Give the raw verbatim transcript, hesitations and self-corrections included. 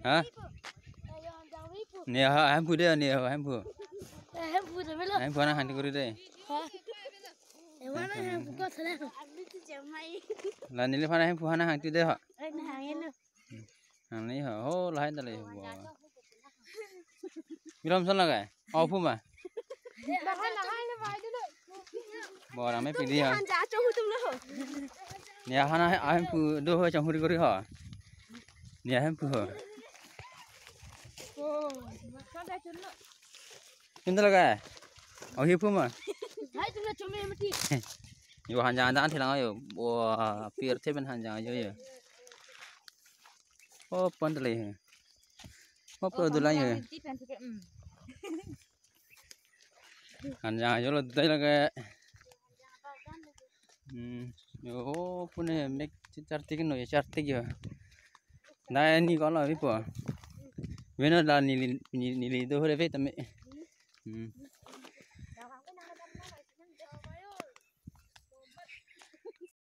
Ha? Ne ha hemphu de, ne ha hemphu. Hemphu de melo. Hemphu hana hang tikori de. Ha? Ewana hemphu ko sana. La neliphan hemphu hana hang ti de ha. Ai na hang eno. Hang ni ha. Ho lahai dale ho. Bilam son lagai. Au phu ma. Bo rame pidi ha. Hanja chong hu tum lo ho. Ne hana hemphu do ho chong hu tikori ho. Ne hemphu ho. Kinta lagai. Au hi phu ma. Hai tum lo chome mati. Yo hanja hanja an thelang yo. Bo pir the pen hanja yo yo. Oh, pon tele he. Oh, pon dulai he. Hanja yo lo dai lage. Hmm. Yo, pune mek chartik no, chartik yo. Nai ni kono bipo. Veno la neli, neli, neli do hore ve tame. Hmm.